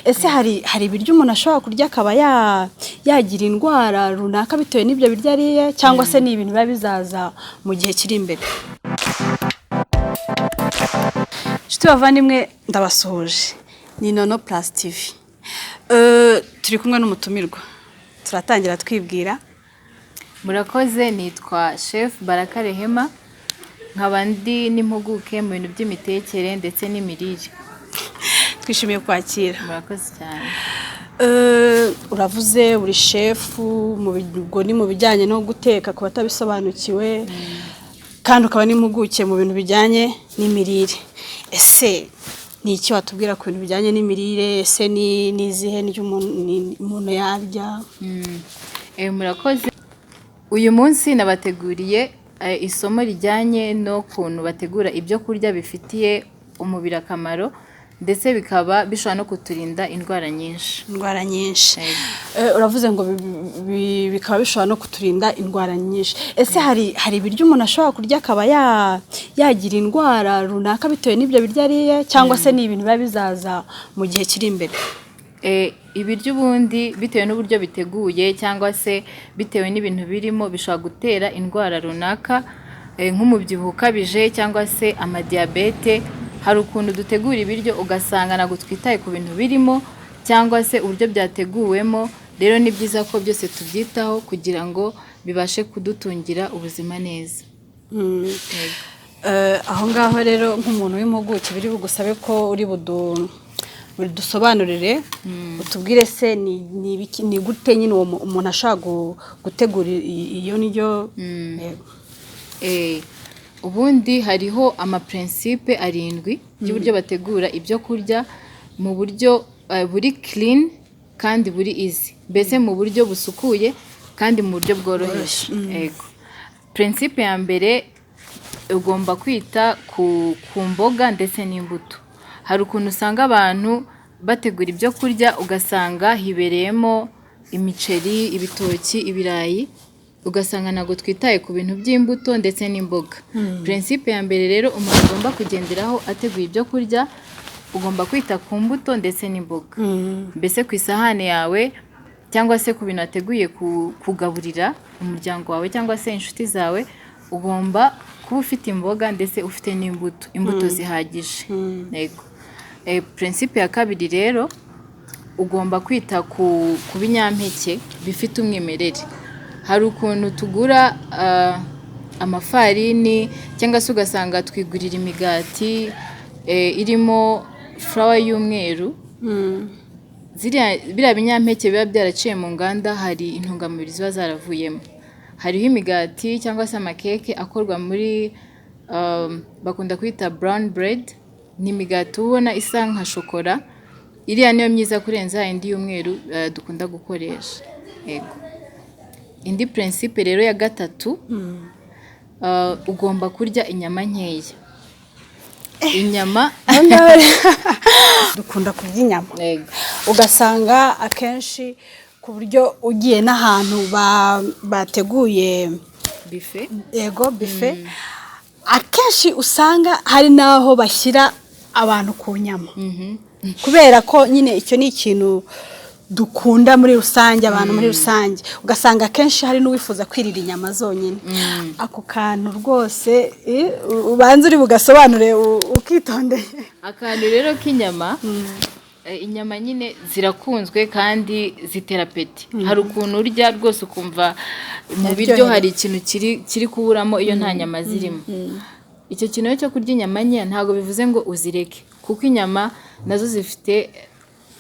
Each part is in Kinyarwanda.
Ese hari ibiryo umuntu ashobora kurya akaba yagira indwara runaka bitewe n'ibyo biryo ariye, cyangwa se ni ibintu biba bizaza mu gihe kiri imbere? Inshuti bavandimwe, ndabasuhuje, ni Nono Plus TV. Turi kumwe n'umutumirwa, turatangira twibwira. Murakoze, nitwa Chef Baraka Rehema, nkaba ndi n'impuguke mu bintu by'imitekere ndetse n'imirire. Twishimiye kwakira. Murakoze cyane. Uravuze uri chef, ubwo ni mu bijyanye no guteka ku batabisobanukiwe, kandi ukaba n'impuguke mu bintu bijyanye n'imirire. Ese ni iki watubwira ku bintu bijyanye n'imirire? Ese ni n'izihe ndyo umuntu yarya? Murakoze. Uyu munsi nabateguriye isomo rijyanye n'ukuntu bategura ibyo kurya bifitiye umubiri akamaro, ndetse bikaba bishobora no kuturinda indwara nyinshi. Indwara nyinshi. Yego. Uravuze ngo bikaba bishobora no kuturinda indwara nyinshi. Ese hari ibiryo umuntu ashobora kurya akaba yagira indwara runaka bitewe n'ibyo biryo ariye, cyangwa se ni ibintu biba bizaza mu gihe kiri imbere? Ibiryo ubundi, bitewe n'uburyo biteguye cyangwa se bitewe n'ibintu birimo, bishobora gutera indwara runaka, nk'umubyibuho ukabije cyangwa se amadiyabete. Hari ukuntu dutegura ibiryo ugasanga ntabwo twitaye ku bintu birimo cyangwa se uburyo byateguwemo. Rero ni byiza ko byose tubyitaho kugira ngo bibashe kudutungira ubuzima neza. Yego. Aho ngaho rero, nk'umuntu w'impuguke, biri bugusabe ko uri budusobanurire, utubwire se ni gute nyine uwo umuntu ashobora gutegura iyo ndyo? Yego. Ubundi hariho amaprincipe arindwi y'uburyo bategura ibyo kurya mu buryo buri clean kandi buri easy, mbese mu buryo busukuye kandi mu buryo bworoheje. Yego. Principe ya mbere, ugomba kwita ku mboga ndetse n'imbuto. Hari ukuntu usanga abantu bategura ibyo kurya ugasanga hibereyemo imiceri, ibitoki, ibirayi, ugasanga ntabwo twitaye ku bintu by'imbuto ndetse n'imboga. Principe ya mbere rero umuntu agomba kugenderaho ateguye ibyo kurya, ugomba kwita ku mbuto ndetse n'imboga. Mbese ku isahani yawe cyangwa se ku bintu wateguye kugaburira umuryango wawe cyangwa se inshuti zawe, ugomba kuba ufite imboga ndetse ufite n'imbuto, imbuto zihagije. Yego. Principe ya kabiri rero, ugomba kwita ku binyampeke bifite umwimerere. Hari ukuntu tugura amafarini cyangwa se ugasanga twigurira imigati irimo flour y'umweru. Biriya binyampeke biba byaraciye mu nganda, hari intungamubiri ziba zaravuyemo. Hariho imigati cyangwa se amakeke akorwa muri bakunda kwita brown bread, ni imigati uba ubona isa nka shokora. Iriya niyo myiza kurenza indi y'umweru dukunda gukoresha. Yego. Indi principe rero ya gatatu, ugomba kurya inyama nkeya, inyama. Dukunda kurya inyama. Yego. Ugasanga akenshi ku buryo ugiye n'ahantu bateguye buffet. Yego, buffet, akenshi usanga hari n'aho bashyira abantu ku nyama, kubera ko nyine icyo ni ikintu dukunda muri rusange, abantu muri rusange. Ugasanga akenshi hari n'uwifuza kwirira inyama zonyine. Ako kantu rwose, ubanza uri bugasobanure ukitondeye. Akantu rero k'inyama, inyama nyine zirakunzwe kandi zitera appétit. Hari ukuntu urya rwose ukumva mu biryo Yaryohewe. hari ikintu kiri kuburamo iyo nta nyama zirimo. Icyo kintu rero cyo kurya inyama nkeya ntabwo bivuze ngo uzireke, kuko inyama nazo zifite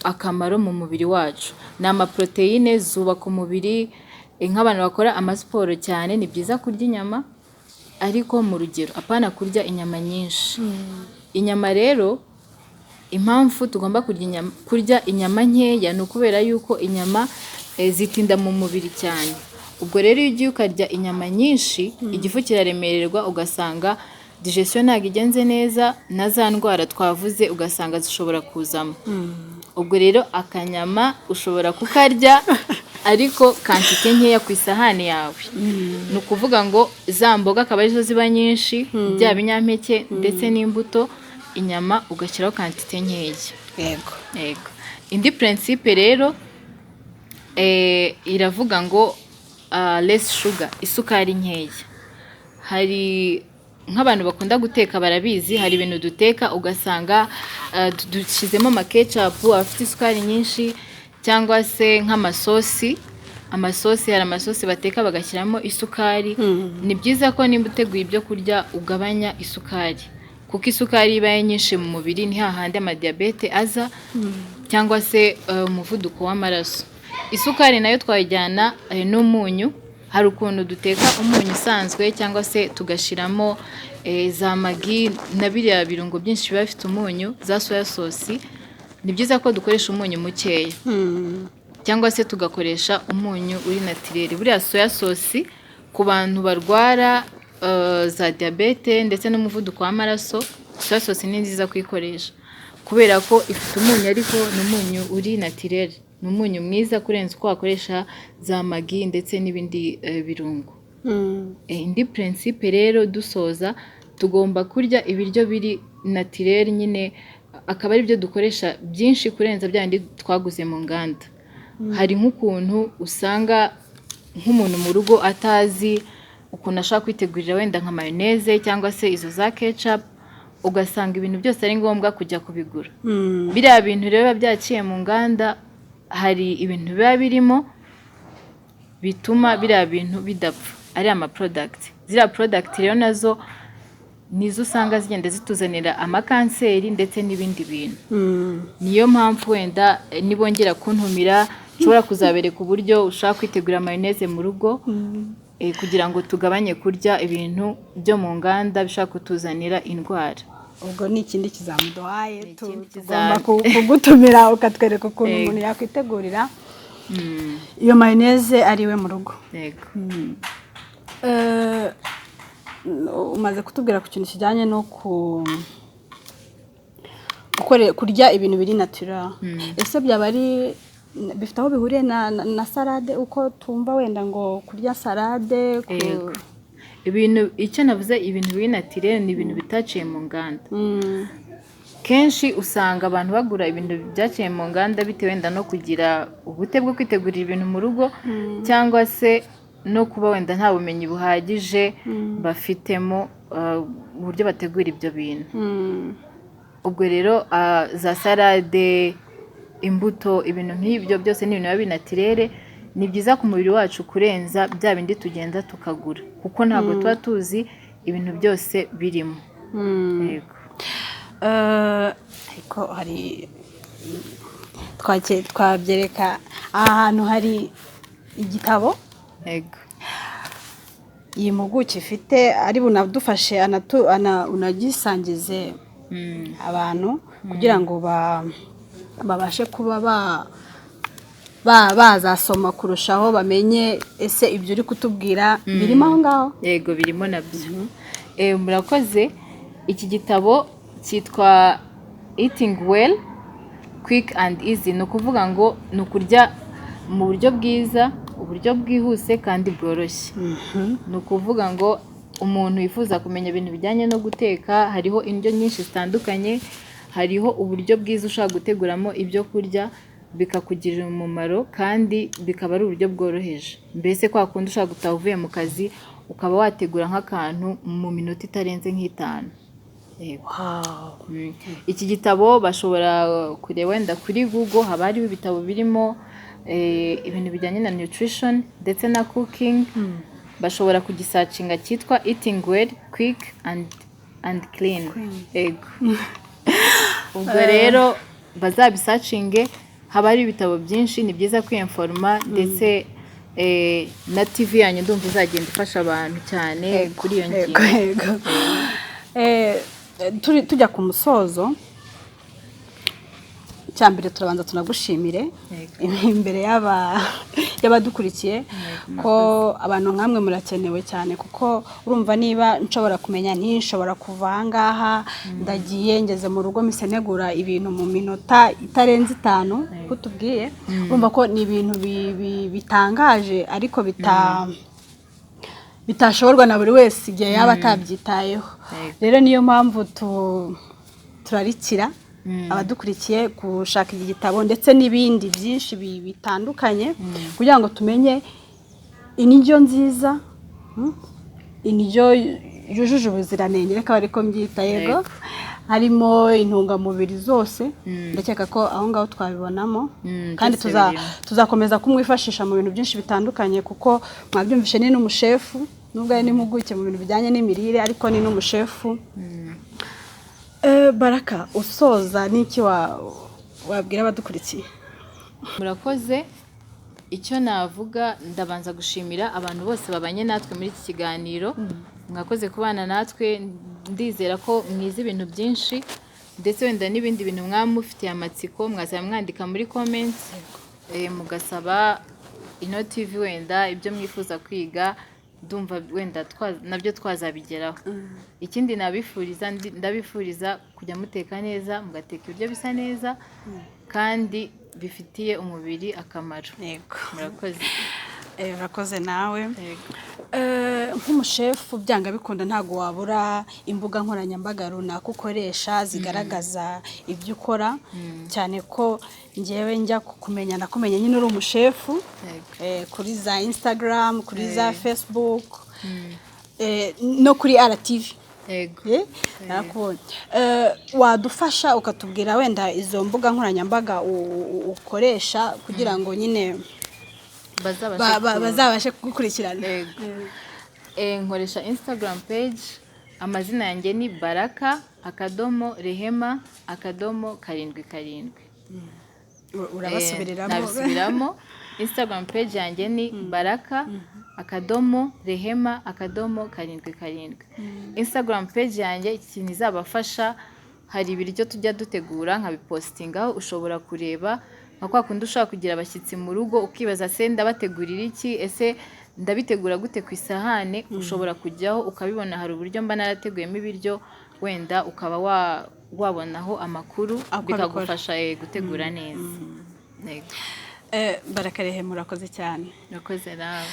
akamaro mu mubiri wacu, ni amaporoteyine, zubaka umubiri. Nk'abantu bakora amasiporo cyane, ni byiza kurya inyama, ariko mu rugero, apana kurya inyama nyinshi. Inyama rero, impamvu tugomba kurya inyama nkeya ni ukubera yuko inyama zitinda mu mubiri cyane. Ubwo rero iyo ugiye ukarya inyama nyinshi, igifu kiraremererwa, ugasanga digestion ntabwo igenze neza, na za ndwara twavuze ugasanga zishobora kuzamo. Ubwo rero akanyama ushobora kukarya, ariko quantité nkeya ku isahani yawe. Ni ukuvuga ngo za mboga akaba arizo ziba nyinshi, bya binyampeke ndetse n'imbuto, inyama ugashyiraho quantité nkeya. Yego. Yego. Indi principe rero iravuga ngo less sugar, isukari nkeya. Hari nk'abantu bakunda guteka barabizi, hari ibintu duteka ugasanga dushyizemo amaketchup afite isukari nyinshi, cyangwa se nk'amasosi. Amasosi, hari amasosi bateka bagashyiramo isukari. Ni byiza ko nimba uteguye ibyo kurya ugabanya isukari, kuko isukari iyo ibaye nyinshi mu mubiri ni hahandi amadiyabete aza, cyangwa se umuvuduko w'amaraso. Isukari nayo twayijyana n'umunyu. Hari ukuntu duteka umunyu usanzwe, cyangwa se tugashyiramo za Maggi na biriya birungo byinshi biba bifite umunyu, za soya sauce. Ni byiza ko dukoresha umunyu mukeya, cyangwa se tugakoresha umunyu uri naturel. Buriya soya sauce, ku bantu barwara za diyabete ndetse n'umuvuduko w'amaraso, soya sauce ni nziza kuyikoresha, kubera ko ifite umunyu, ariko ni umunyu uri naturel, ni umunyu mwiza kurenza uko wakoresha za Maggi ndetse n'ibindi birungo. Indi principe rero dusoza, tugomba kurya ibiryo biri naturel nyine, akaba ari byo dukoresha byinshi kurenza bya bindi twaguze mu nganda. Hari nk'ukuntu usanga nk'umuntu mu rugo atazi ukuntu ashobora kwitegurira wenda nka mayonnaise cyangwa se izo za ketchup, ugasanga ibintu byose ari ngombwa kujya kubigura. Biriya bintu rero biba byaciye mu nganda, hari ibintu biba birimo bituma biriya bintu bidapfa, ari amaproduct. Ziriya product rero nazo nizo usanga zigenda zituzanira amakanseri ndetse n'ibindi bintu. Niyo mpamvu wenda nibongera kuntumira nshobora kuzabereka uburyo ushobora kwitegura mayonnaise mu rugo, kugira ngo tugabanye kurya ibintu byo mu nganda bishobora kutuzanira indwara. Ubwo ni ikindi kizamuduhaye. Ikindi Tugomba kizami. kugutumira ukatwereka ukuntu umuntu yakwitegurira iyo mayonnaise ari iwe mu rugo. Yego. Umaze kutubwira ku kintu kijyanye no kurya ibintu biri natural. Ese byaba ari bifite aho bihuriye na salade, uko tumva wenda ngo kurya salade Yego. Ibintu, icyo navuze, ibintu biri naturel ni ibintu bitaciye mu nganda. Kenshi usanga abantu bagura ibintu byaciye mu nganda bitewe wenda no kugira ubute bwo kwitegurira ibintu mu rugo, cyangwa se no kuba wenda nta bumenyi buhagije bafitemo uburyo bategura ibyo bintu. Ubwo rero za salade, imbuto, ibintu nk'ibyo byose ni ibintu biba binaturel, ni byiza ku mubiri wacu kurenza bya bindi tugenda tukagura, kuko ntabwo tuba tuzi ibintu byose birimo. Yego. Ariko hari twabyereka aha hantu hari igitabo iyi mpuguke ifite, ari bunadufashe unagisangize abantu kugira ngo babashe kuba bazasoma kurushaho, bamenye ese ibyo uri kutubwira birimo aho ngaho. Yego, birimo nabyo. Murakoze. Iki gitabo cyitwa Eating Well, Quick and Easy. Ni ukuvuga ngo ni ukurya mu buryo bwiza, uburyo bwihuse kandi bworoshye. Ni ukuvuga ngo umuntu wifuza kumenya ibintu bijyanye no guteka, hariho indyo nyinshi zitandukanye, hariho uburyo bwiza ushobora guteguramo ibyo kurya bikakugirira umumaro, kandi bikaba ari uburyo bworoheje. Mbese kwa kundi ushobora gutaha uvuye mu kazi, ukaba wategura nk'akantu mu minota itarenze nk'itanu. Yego. Iki gitabo bashobora kureba wenda kuri Google, haba hariho ibitabo birimo ibintu bijyanye na nutrition ndetse na cooking. Bashobora kugisearchinga, cyitwa Eating Well, Quick and Clean. Yego. Ubwo rero bazabisearchinge, haba hari ibitabo byinshi. Ni byiza kwiyinforma, ndetse na TV yanyu ndumva izagenda ifasha abantu cyane kuri iyo ngingo. Yego. Tujya ku musozo, icya mbere turabanza tunagushimire imbere y'abadukurikiye ko abantu nkamwe murakenewe cyane, kuko urumva niba nshobora kumenya nti nshobora kuva aha ngaha ndagiye, ngeze mu rugo mpise ntegura ibintu mu minota itarenze 5 ko tubwiye, urumva ko ni ibintu bitangaje, ariko bitashoborwa na buri wese igihe yaba atabyitayeho. Rero niyo mpamvu turarikira. abadukurikiye gushaka iki gitabo ndetse n'ibindi byinshi bitandukanye, kugira ngo tumenye indyo nziza, indyo yujuje ubuziranenge, reka ariko mbyita, yego, harimo intungamubiri zose. Ndakeka ko aho ngaho twabibonamo. Kandi Byose birimo. Tuzakomeza kumwifashisha mu bintu byinshi bitandukanye, kuko mwabyumvishe, ni n'umushefu. Nubwo ari n'impuguke mu bintu bijyanye n'imirire, ariko ni n'umushefu. Baraka, usoza, n'iki wabwira abadukurikiye? Murakoze. Icyo navuga, ndabanza gushimira abantu bose babanye natwe muri iki kiganiro. Mwakoze kubana natwe. Ndizera ko mwize ibintu byinshi, ndetse wenda n'ibindi bintu mwaba mufitiye amatsiko mwazaba mwandika muri comments, mugasaba Ino TV wenda ibyo mwifuza kwiga. Ndumva wenda nabyo twazabigeraho. Ikindi nabifuriza, ndabifuriza kujya muteka neza, mugateka ibiryo bisa neza kandi bifitiye umubiri akamaro. Murakoze. Urakoze nawe. Yego. Nk'umushefu byanga bikunda ntabwo wabura imbuga nkoranyambaga runaka ukoresha zigaragaza ibyo ukora, cyane ko ngewe njya kukumenya nakumenya nyine uri umushefu. Kuri za Instagram, kuri za Facebook, no kuri RTV. Narakubonye. Wadufasha ukatubwira wenda izo mbuga nkoranyambaga ukoresha kugira ngo nyine bazabashe bazabashe kugukurikirana? Yego. Nkoresha Instagram page, amazina yanjye ni Baraka.Rehema.77. Urabasubiriramo? Nabisubiramo. Instagram page yanjye ni Baraka.Rehema.77. Instagram page yanjye, ikintu izabafasha, hari ibiryo tujya dutegura nkabipostingaho. Ushobora kureba nka kwa kundi ushobora kugira abashyitsi mu rugo, ukibaza: "Se ndabategurira iki? Ese ndabitegura gute ku isahane?" Ushobora kujyaho ukabibona. Hari uburyo mba narateguyemo ibiryo, wenda ukaba wabonaho amakuru, Uko abikora. bikagufasha gutegura neza. Yego. Baraka Rehema, murakoze cyane. Murakoze nawe.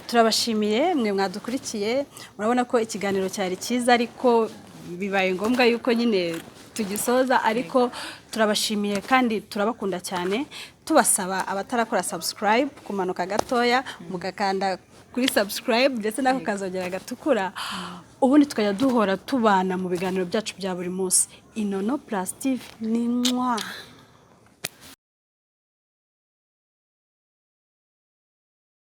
Turabashimiye mwe mwadukurikiye. Murabona ko ikiganiro cyari cyiza, ariko bibaye ngombwa yuko nyine tugisoza. Ariko turabashimiye kandi turabakunda cyane. Tubasaba, abatarakora subscribe, kumanuka gatoya mugakanda kuri subscribe ndetse n'ako kazogera gatukura, ubundi tukajya duhora tubana mu biganiro byacu bya buri munsi. Inono Plus TV ni mwa.